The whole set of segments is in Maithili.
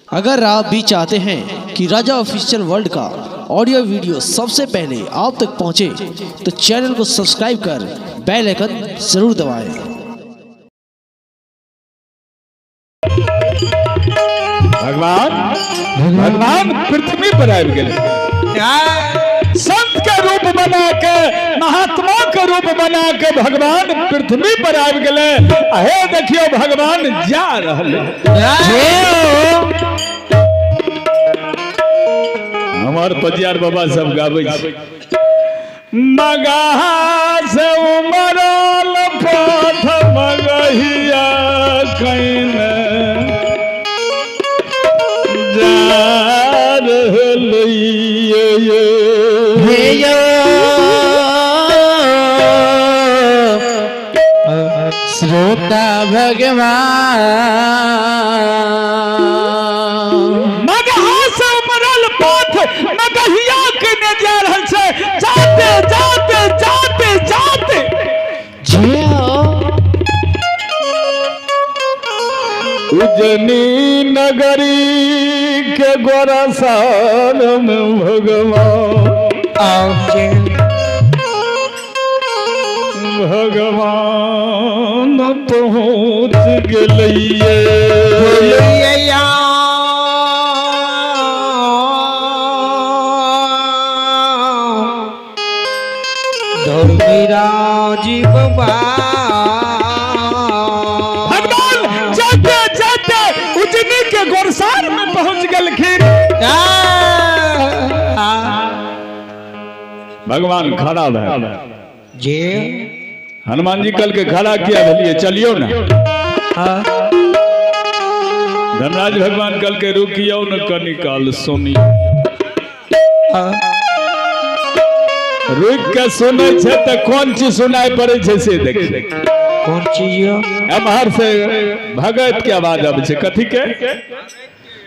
अगर आप भी चाहते हैं कि राजा ऑफिशियल वर्ल्ड का ऑडियो वीडियो सबसे पहले आप तक पहुंचे, तो चैनल को सब्सक्राइब कर बेल आइकन जरूर दबाएं। भगवान भगवान पृथ्वी पर आबि गेलै। संत के रूप बना के, महात्मा के रूप बना के भगवान पृथ्वी पर आबि गेलै। आ हे देखियौ, भगवान जा रहल। हमर पजियार बाबा सब गाबै छै, मगहा से उमरल पथ मगहिया कैने जा रहलियै। हे श्रोता भगवान, मगहा से उमरल पथ मगहिया केने जा रहल छै, जाते जाते जाते जाते उजनी नगरी के गोरसान में भगवान भगवान पहुँच गेलिए। धर्मीराजी बाबा, भगवान जाते जाते उजनी के गोरसार में पहुंच गेलखिन। भगवान खड़ा भए जे हनुमान जी कल के खड़ा किया भेलिए, चलियो ना। धर्मराज भगवान कल के रुकियो न, कनी काल सुनी। रुक के सुनै छै तऽ कोन चीज सुनाइ पड़ै छै से देखी। कोन चीज यो? एम्हर से भगत के आवाज आबै छै। कथी के?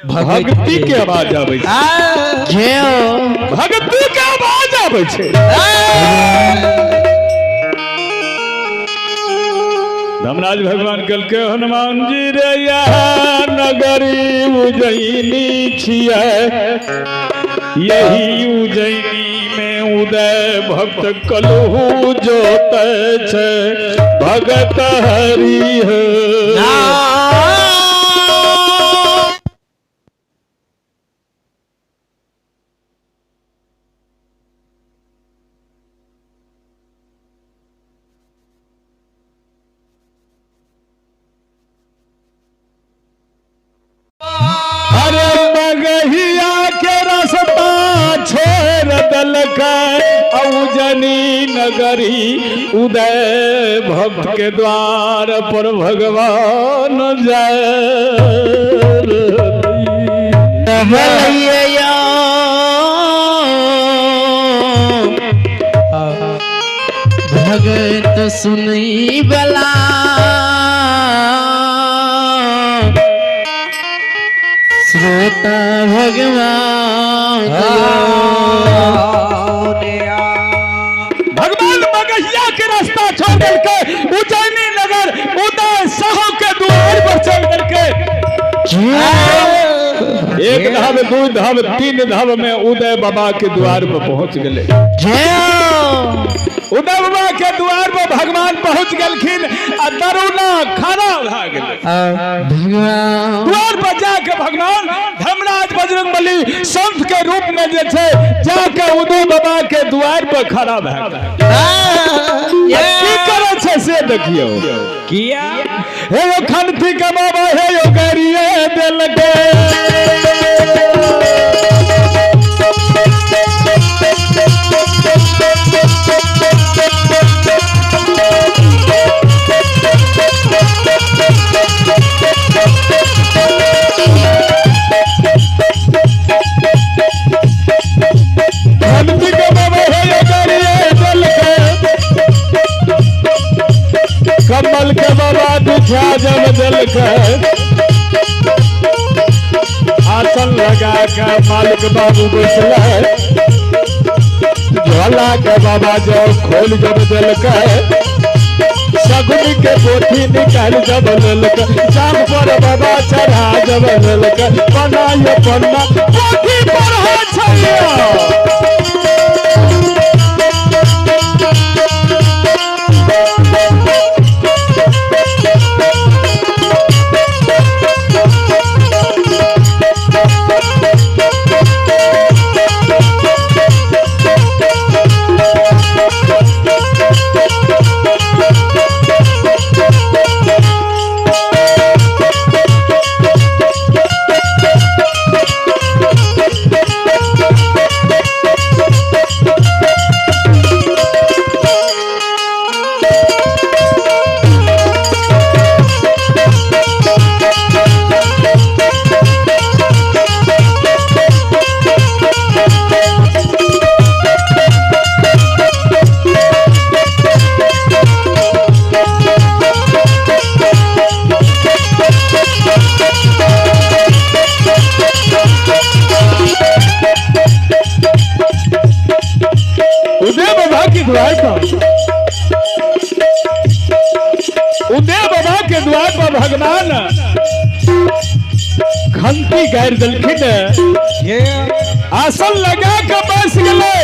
भक्ति के आवाज आबै छै, भक्ति के आवाज आबै छै। धर्मराज भगवान कहलकै, हनुमान जी रे, यह नगरी उज्जैनी छियै, यही उज्जैनी में उदय भक्त कलहु जोत छै भगत हरि हो। अरे मगहिया के रास्ता छोड़ देलकै, उजनी नगरी उदय भक्त के द्वार पर भगवान जाय। भगत सुनई बला श्रोता भगवान, भगवान मगहिया के रास्ता छोड़ देलकै, उज्जैनी नगर उदय साहू के द्वार पर चल देलकै। एक धाव, दू धाव, तीन धाव में उदय बाबा के द्वार पर पहुंच गए। उदय बाबा के द्वार पर भगवान पहुंच गेलखिन आ दरुना खड़ा भए गेलै। भगवान द्वार पर जाके भगवान धर्मराज बजरंग बली संत के रूप में जे छै जाके उदय बाबा के द्वार पर खड़ा भए गेलै। की करै छै से देखियौ। किया? हे यो खनती के बाबा, हे यो गरिए देलकै। खनती के बाबा, हे यो गरिए देलकै। कमल के बाबा दुखिया जब देलकै। आसन लगा के मालिक बाबू बैसलै। झोला के बाबा जो खोल जब देलकै। सगुन के पोथी निकाल जब लेलक, जाम पर बाबा चढ़ा जब लेलक, बनाय पन्ना पोथी पढ़ा छलिया। उदय बाबा के द्वार पर, उदय बाबा के द्वार पर भगवान घंटी गारि देलखिन, आसन लगा के बैस गेलै।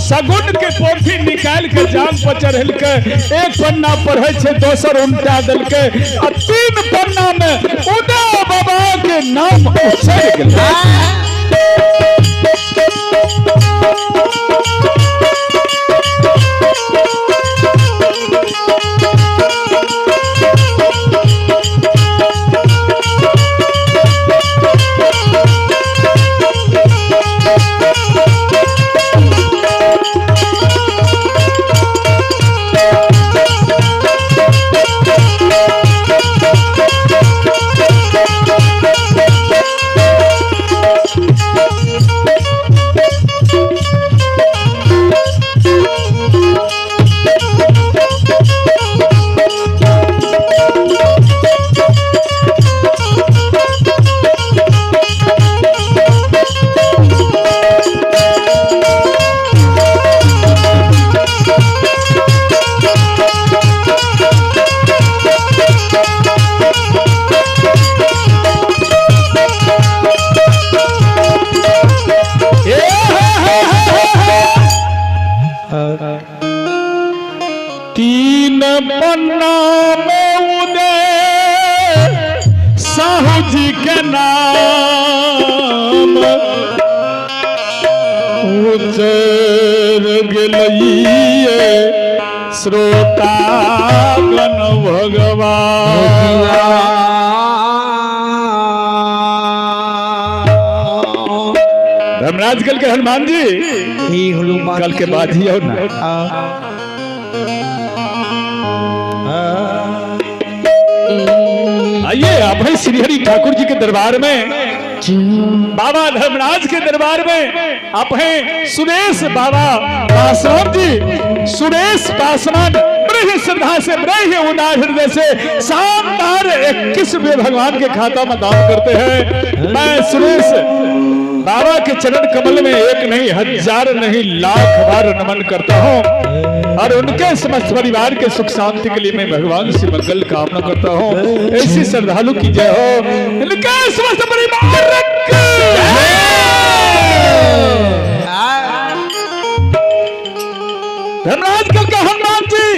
सगुन के पोथी निकाल के जान पर चढ़ल के एक पन्ना पढ़े छै, दोसर उल्टा देलकै, आ 3 पन्ना में उदय बाबा के नाम उचरि गेलै। तीन पन्ना में उदय साहू जी के नाम उचर गेलिए श्रोतागण भगवान। धर्मराज कल के हनुमान जी कल के बाद ही हो ना। आइए आप हैं श्री हरि ठाकुर जी के दरबार में, बाबा धर्मराज के दरबार में आप हैं सुरेश बाबा पासवान जी। सुरेश पासवान बड़े ही श्रद्धा से, बड़े ही उदार हृदय से शानदार 21 रुपये भगवान के खाता में दान करते हैं। मैं सुरेश बाबा के चरण कमल में एक नहीं हजार नहीं लाख बार नमन करता हूँ और उनके समस्त परिवार के सुख शांति के लिए मैं भगवान से मंगल कामना करता हूँ। ऐसी श्रद्धालु की जय हो, इनके समस्त परिवार। धर्मराज का हनुमान जी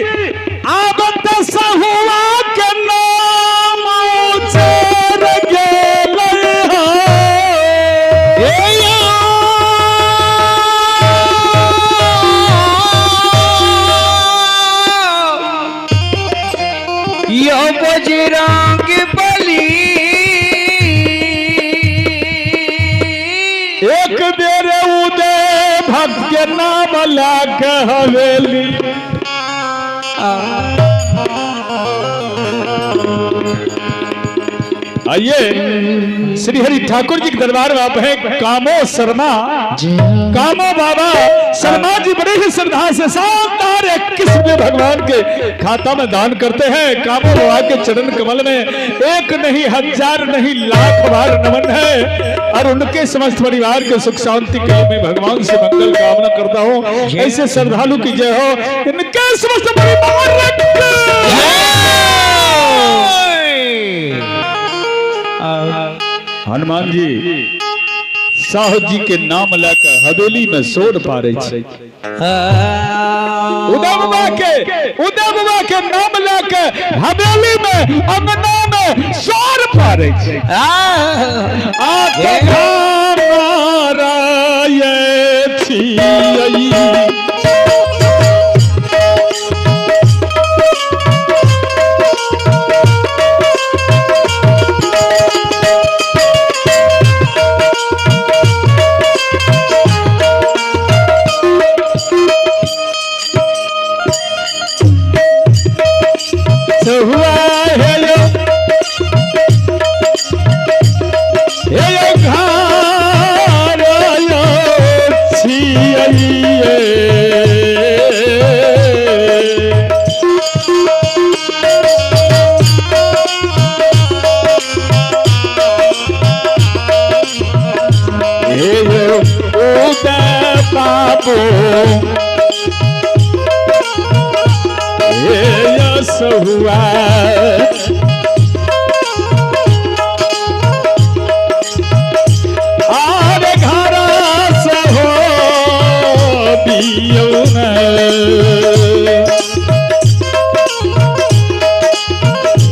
आवत सहुआ के नाम उचर गेलै। यो बजरंग बली एक बेर उदय भक्त के नाम लाके हवेली आइए श्री हरि ठाकुर जी के दरबार में आप हैं कामो शर्मा, कामो बाबा शर्मा जी बड़े ही श्रद्धा से शानदार 21 रुपये भगवान के खाता में दान करते हैं। कामो बाबा के चरण कमल में एक नहीं हजार नहीं लाख बार नमन है और उनके समस्त परिवार के सुख शांति के लिए मैं भगवान से मंगल कामना करता हूँ। ऐसे श्रद्धालु की जय हो, इनके समस्त परिवार। हनुमान जी साहु जी के नाम लेकर हवेली में शोर पारे छे। उदय बाबा के, उदय बाबा के नाम लेकर हवेली में अंगना में शोर पारे छे। हुआ है यो हे घर यो छियै। हे यो उदय बाबू हे यस हुआ आर घर से हो बियौ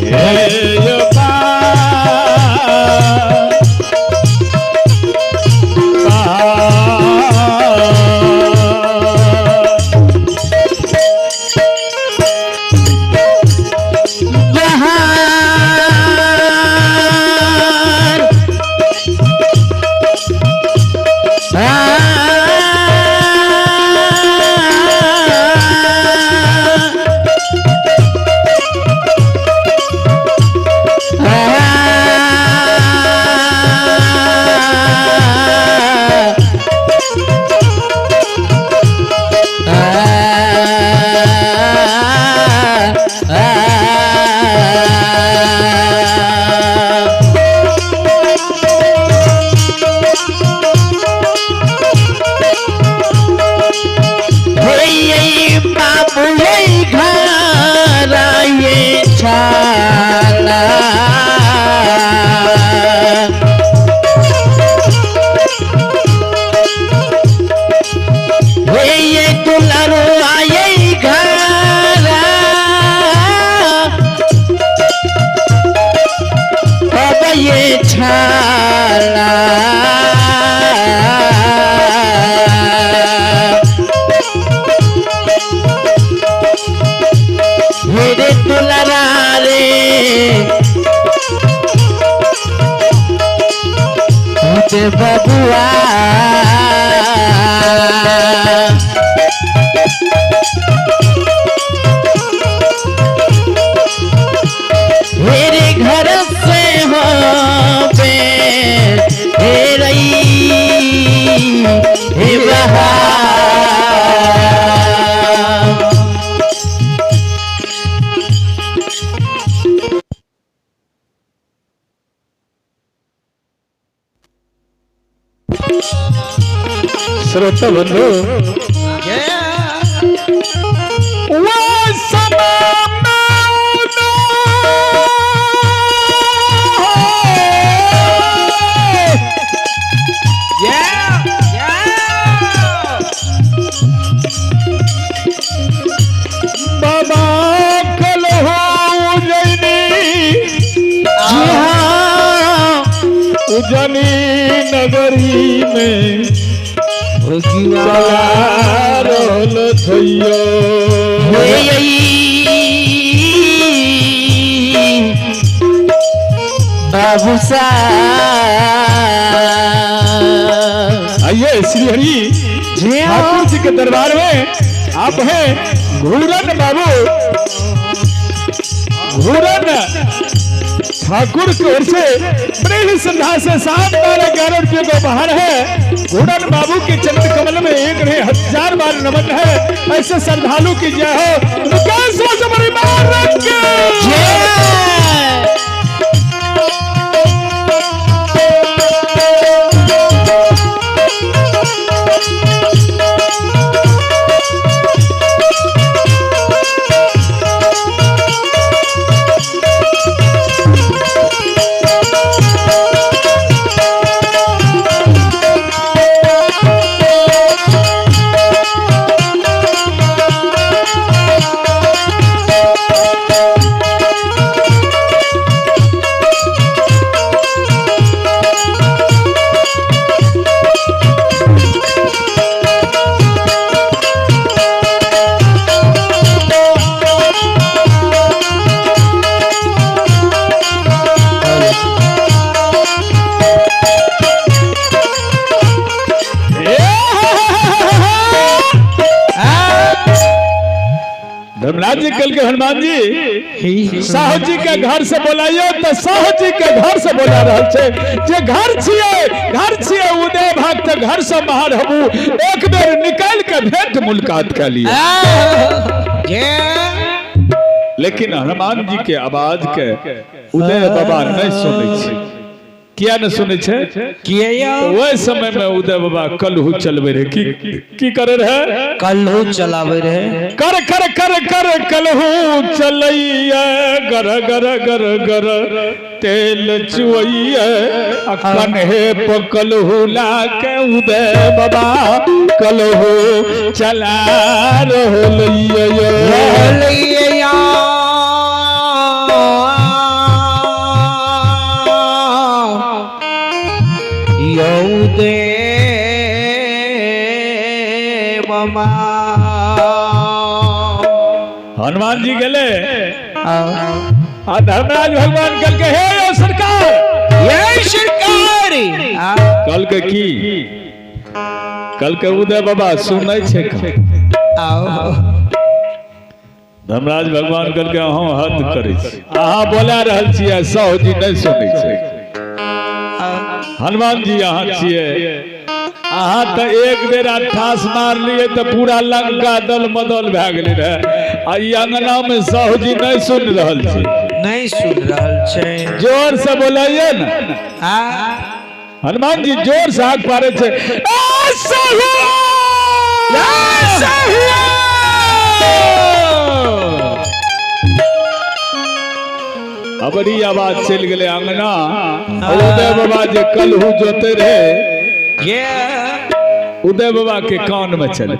हे यो बा बहार बाबू घर ये छाला हे ये दुलारो आये घर अब ये छाला मेरे दुलारा रे उते बबुआ मेरे घर से हो बे हे रई हे बहार। श्रोता बंधु वो समा बाबा कल हो उजनी जी हाँ उजनी नगरी में चला रहल थैयो। बाबू सा आइए श्री हरि जी हाँ। ठाकुर जी के दरबार में आप हैं घूरन बाबू, घूरन ठाकुर की ओर से बड़े ही श्रद्धा से 7 11 रुपये का उपहार है। घूरन बाबू के चरण कमल में एक नहीं हजार बार नमन है। ऐसे श्रद्धालु की जय हो। मुकेश परिवार के। जय। धर्मराज जी कल के हनुमान जी साहु जी के घर से बोलाइयो तो साहु जी के घर से बोला रहल छे जे घर छियै, घर छियै उदय भक्त, घर से बाहर हबू, एक बेर निकल के भेंट मुलाकात कर लिए। जय। लेकिन हनुमान जी के आवाज के उदय बाबा नहीं सुनै छै। किया नहीं सुनै छै? किया? तो ओहि समय में उदय बाबा कलहू चलबै रहे। की की करे रहे? कल्हू चलावे रहे। कर कर कर कर कलहू चलैया, गर गर गर गर तेल चुवैया, आ कन्हे पर कलहू ला के उदय बाबा कलहू चला रहल ये। रहलिया। यौ देव बाबा। हनुमान जी गेले आ धर्मराज भगवान कल के, हे यो सरकार। ये सरकार। कल के की? कल के उदय बाबा सुनै छै का? आओ। धर्मराज भगवान कल के, अहूँ हद करै छी, अहाँ बोला रहल छियै, साहु जी नहि सुनै छै। हनुमान जी, अहाँ छियै, अहाँ तऽ एक बेर ठास मारलियै तऽ पूरा लंका दल मदल भए गेलै रहे, आ ई अंगना मे साहु जी नहि सुनि रहल छै। नहीं सुन रहल छै। जोर से बोलाइए ने। आ हनुमान जी जोर से हाक पारे छै, ए साहु! साहु! अबरी आवाज चलि गेलै अंगना। उदय बाबा जे कलहू जोते रहे, ये उदय बाबा के कान में चले।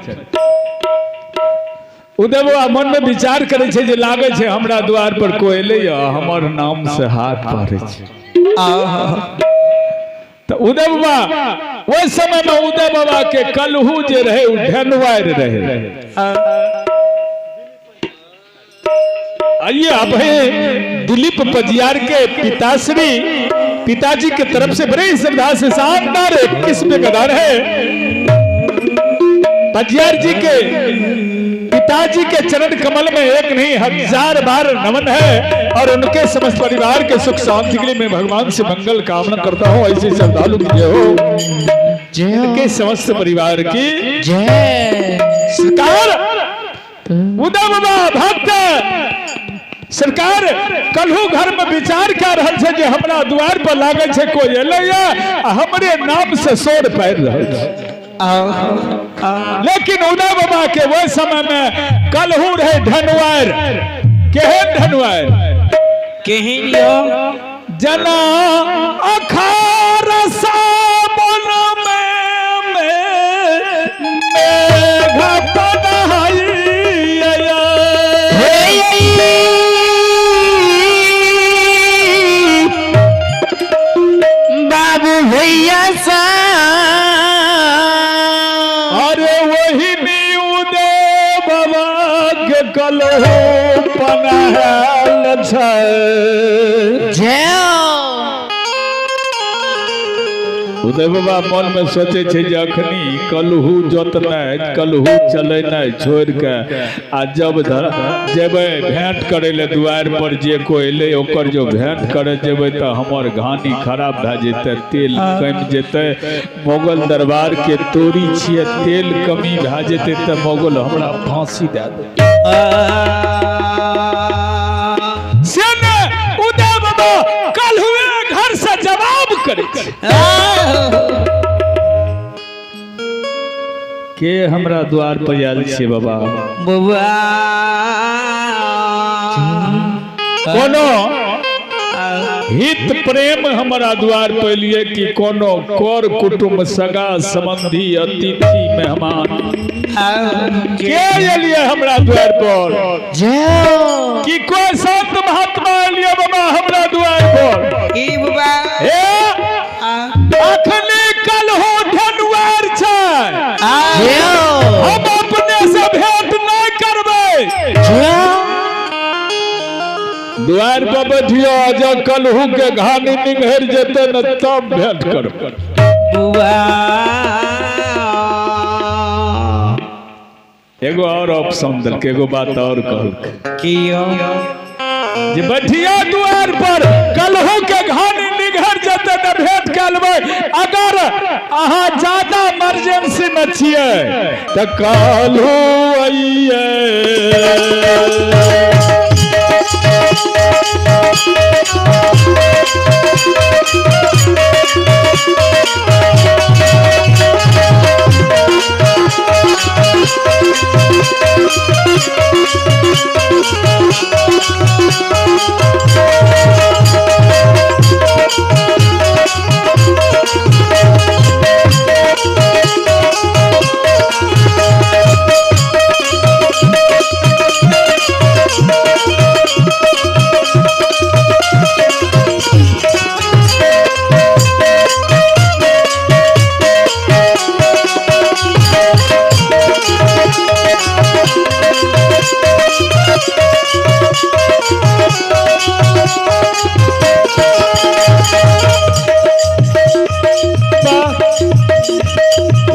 उदय बाबा मन में विचार करे छै जे लागे छै हमरा द्वार पर कोई एलै या हमर नाम से हाथ पारे छै। आ तऽ उदय बाबा ओहि समय में उदय बाबा के कलहू जे रहे, उ ढेनवारि रहे। आइए, अब है दिलीप पजियार के पिताश्री, पिताजी के तरफ से बड़े श्रद्धा से शानदार 21 रुपये का दान है। पजियार जी के पिताजी के चरण कमल में एक नहीं हजार बार नमन है और उनके समस्त परिवार के सुख शांति के लिए मैं भगवान से मंगल कामना करता हूँ। ऐसे श्रद्धालु की जय हो, उनके समस्त परिवार की जय। सरकार, उदय बाबा भक्त सरकार कलहू घर में विचार कर रहल छै जे हमरा द्वार पर लागल छै कोई एलै आ हमरे नाम से शोर पारि रहल छै। आ आ लेकिन उदय बाबा के ओहि समय में कलहू रहे ढनवार। केहन ढनवार? केहन यो? जना अखार सावन में मेघ पनहैया। हे बाबू भैया सा। अरे वही उदय बाबा के कलहू पनहल छै। जय। उदय बाबा मन में सोचे छै जे अखनी कलहू जोतनाइ कलहू चलेनाइ छोड़ के आ जब जेबै भेंट करे ले दुआर पर जे कोई एलै ओकर जो भेंट करे जेबै तऽ हमर घानी खराब भए जेतै, तेल कमि जेतै। मुगल दरबार के तोरी छियै, तेल कमी भए जेतै तऽ मुगल हमरा फांसी दए देतै। से ने उदय बाबा कलहुए घर से जवाब करे छै। के हमरा द्वार पर आयल छियै बाबा? बबुआ कोनो हित प्रेम हमरा द्वार पर एलियै कि कोनो कर कुटुम्ब सगा संबंधी अतिथि मेहमान के एलियै हमरा द्वार पर? कि कोई संत महात्मा एलियै बाबा हमरा द्वार पर? की बबुआ? हे अखनी कलहो धनुआर छै, हम अपने से भेंट नहीं करबै। द्वार पर बैठियो, जब कलहू के घानी निंघर जेतै ने तब भेंट करबै। बबुआ एगो और ऑप्शन देलकै, एगो बात और कहलकै कियो जे बैठिया द्वार पर कलहू के घानी निघर जेतै ने भेंट कऽ लेबै। अगर अहाँ ज्यादा इमरजेंसी में छियै तऽ कलहू अइयै।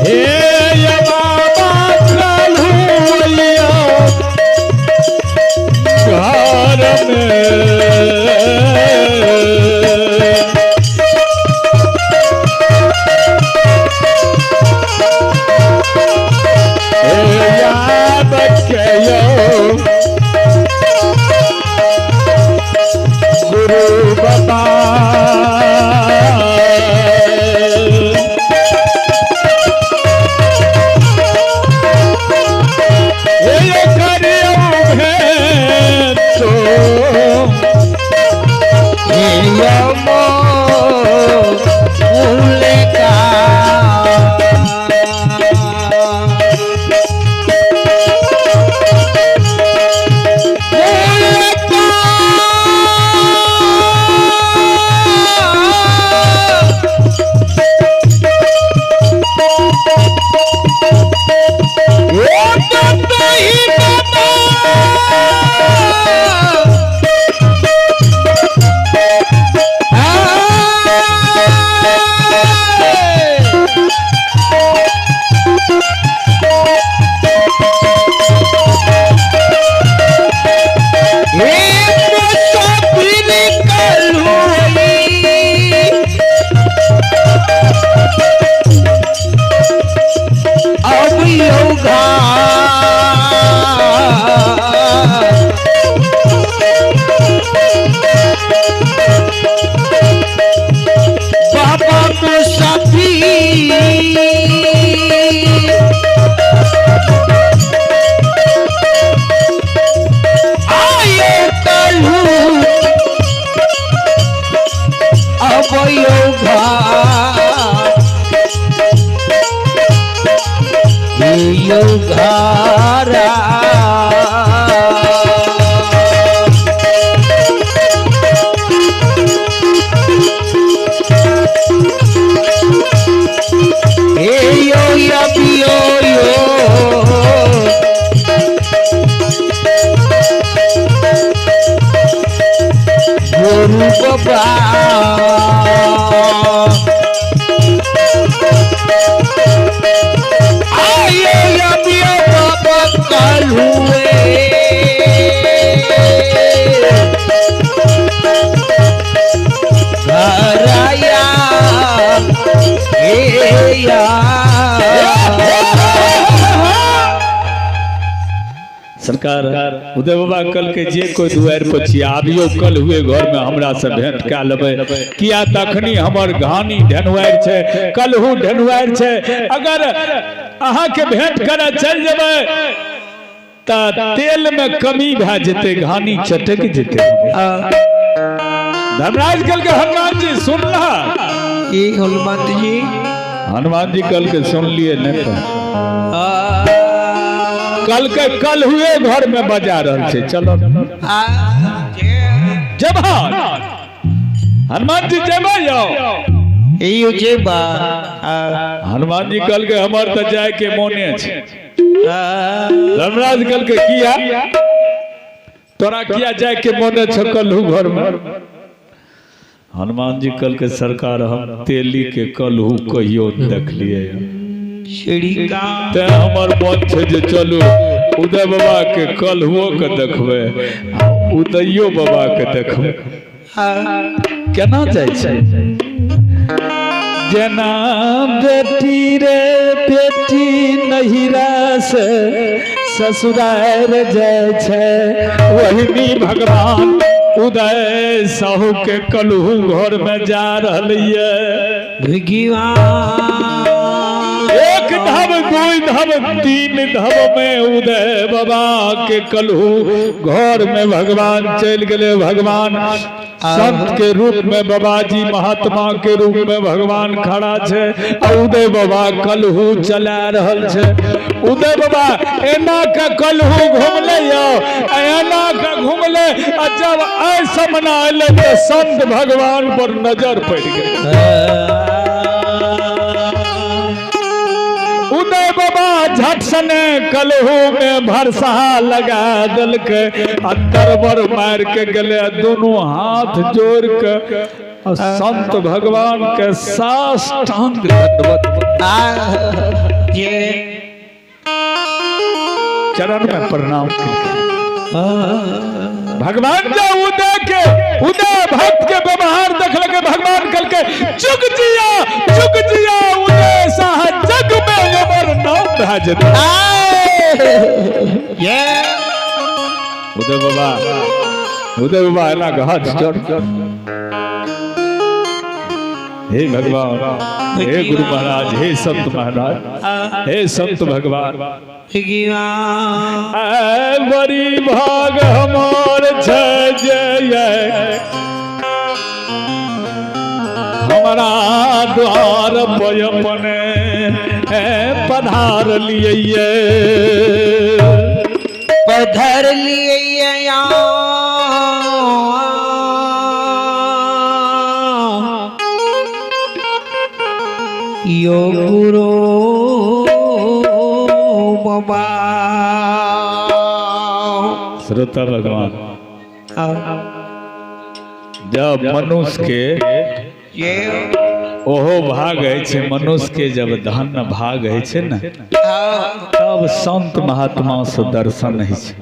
हे ये बाबा कलहू अइयै घर में। हे याद के यौ गुरु बाबा। हे यो करियौ भेंट बाबा मुसाफिर आयो कलू अबयो घर यो घरा। हे यो यो यो गुरु बाबा। हे या। सरकार उदय बाबा कल के जे कोई दुआर पर छी आबियो कल हुए घर में हमरा से भेंट कए लेबै, किया तखनी हमर घानी ढेनुआर छै, कलहू ढेनुआर छै। अगर अहाँ के भेंट करे चल जेबै त तेल में कमी भए जेतै, घानी चटक जेतै। धर्मराज कल के हनुमान जी सुनला की हनुमंत जी? हनुमान जी कल के सुनलिए नहीं, कल के कल हुए घर में बजा रहल छै। चलो जब हनुमान जी जेबै यौ। ई जेबा। हनुमान जी कल के हमर तऽ जाय के मोने छै। धर्मराज कल के किया तोरा किया जाय के मोने छौ कलहू घर में? हनुमान जी कल के सरकार हम तेली के कलहू कहियो देखलिए तें हमर मन छै जे चलू उदय बाबा के कलहुओ के देखबै, उदयो बाबा के देखबै। केना जाइ छै? जेना बेटी रे बेटी नहिरा से ससुरार जाइ छै, वही भगवान उदय साहू के कलहू घर में जा रहल ये। एक धब दुई धब तीन धब में उदय बाबा के कलहू घर में भगवान चल गए। भगवान संत के रूप में, बाबाजी महात्मा के रूप में भगवान खड़ा छै आ उदय बाबा कलहू चला रहल छै। उदय बाबा एना के कलहू घुमले यौ, एना के घुमले आ जब ऐ समना एलै तऽ संत भगवान पर नजर पड़ि गेल। उदय बाबा झट सने कलहू में भरसा लगा देलकै आ तरबर मार के गेलै, दोनों हाथ जोड़ के आ संत भगवान के साष्टांग दंडवत चरण में प्रणाम केलकै। भगवान जब उदय के उदय भक्त के व्यवहार देखलकै, भगवान कहलकै जुग जिया जुग जिया उदय साह, जग में अमर नाम भए जेतै। उदय बाबा उदय बाबा एना के हाथ जोड़, हे भगवान, हे गुरु महाराज, हे संत महाराज, हे संत भगवान, बड़ी भाग हमार छै जे हमारा द्वार पर अपने पधार लिए, पधर लिए। यो गुरु बाबा। श्रोता भगवान, जब मनुष्य के ओहो भाग है छै, मनुष्य के जब धन भाग है छै ने, तब संत महात्मा से दर्शन है छै।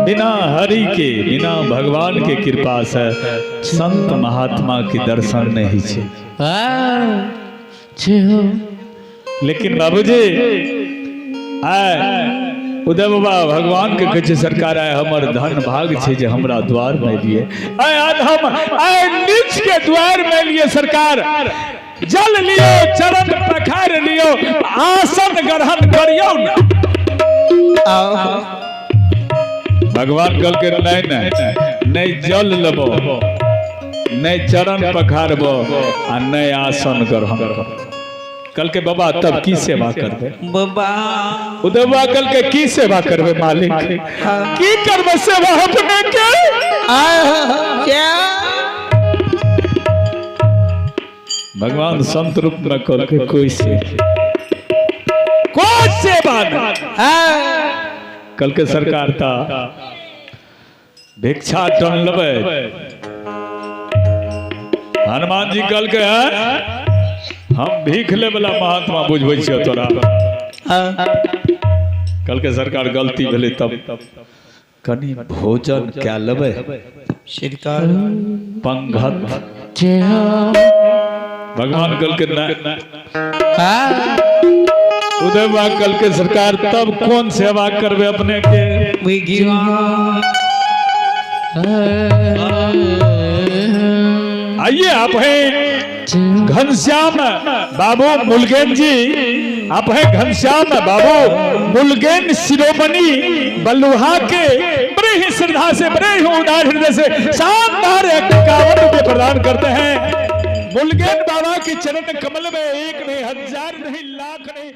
बिना हरि के, बिना भगवान के कृपा से संत महात्मा के दर्शन नहीं छै। लेकिन बाबूजी आय उदय बाबा भगवान के कहै छै सरकार आय हमर धन भाग छै जे हमरा द्वार में एलिए, आय अधम आय नीच के द्वार में एलिए सरकार, जल लियो चरण पखार लियो आसन ग्रहण करियो ना। भगवान कहलकै नहीं नहीं नहीं जल लेबो, नहीं चरण पखारबो आ नहीं आसन ग्रहण करबो। कल के बाबा तब की सेवा करबे? बाबा उदय बाबा कल के की सेवा करबे मालिक? की करबे सेवा अपने के? क्या भगवान संत रूप में कल के कोई से कोई सेवा नहीं। कल के सरकार ता भिक्षा टन लेबै। हनुमान जी कल के हम भीख ले वाला महात्मा बुझबै छियौ तोरा। कल के सरकार गलती भेलै तब कनी भोजन कए लेबै। सरकार पंगत भगवान कल के ना। उदय बाबा कल के सरकार तब कौन सेवा करबे अपने के? आइए आप हैं घनश्याम बाबू मुलगेन जी, आप हैं घनश्याम बाबू मुलगेन शिरोमणि बल्लुहा के बड़े ही श्रद्धा से, बड़े ही उदार हृदय से शानदार 51 रुपये प्रदान करते हैं। मुलगेन बाबा के चरण कमल में एक नहीं, हजार नहीं, लाख नहीं।